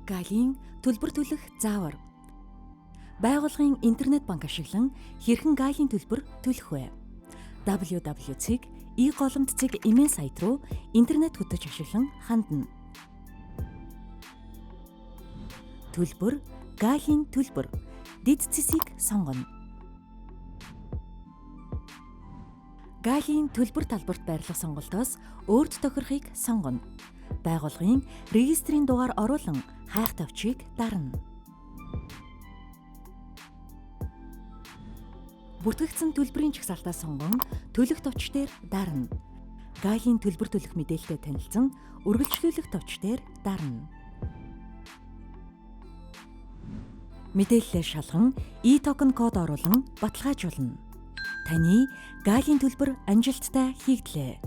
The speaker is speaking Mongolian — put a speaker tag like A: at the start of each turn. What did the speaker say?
A: Галийн төлбөр төлөх заавар. Байгууллагын интернет банк ашиглан хэрхэн галийн төлбөр төлөх вэ? www.e-голомт.mn сайт руу интернет хөтөч ашиглан хандна. Төлбөр, галийн төлбөр. Дэд цэсийг сонгоно. Галийн төлбөр талбарт байрлах сонголтоос өөрт тохирохыг сонгоно. Байгууллагын регистрийн дугаар оруулан хайх товчийг дарна. Бүртгэгдсэн төлбөрийн жагсаалтаа сонгон төлөх товч дээр дарна. Галийн төлбөр төлөх мэдээлэлтэй танилцсан үргэлжлүүлэх товч дээр дарна. Мэдээллээ шалган e-токен код оруулан баталгаажуулна. Таны галийн төлбөр амжилттай хийгдлээ.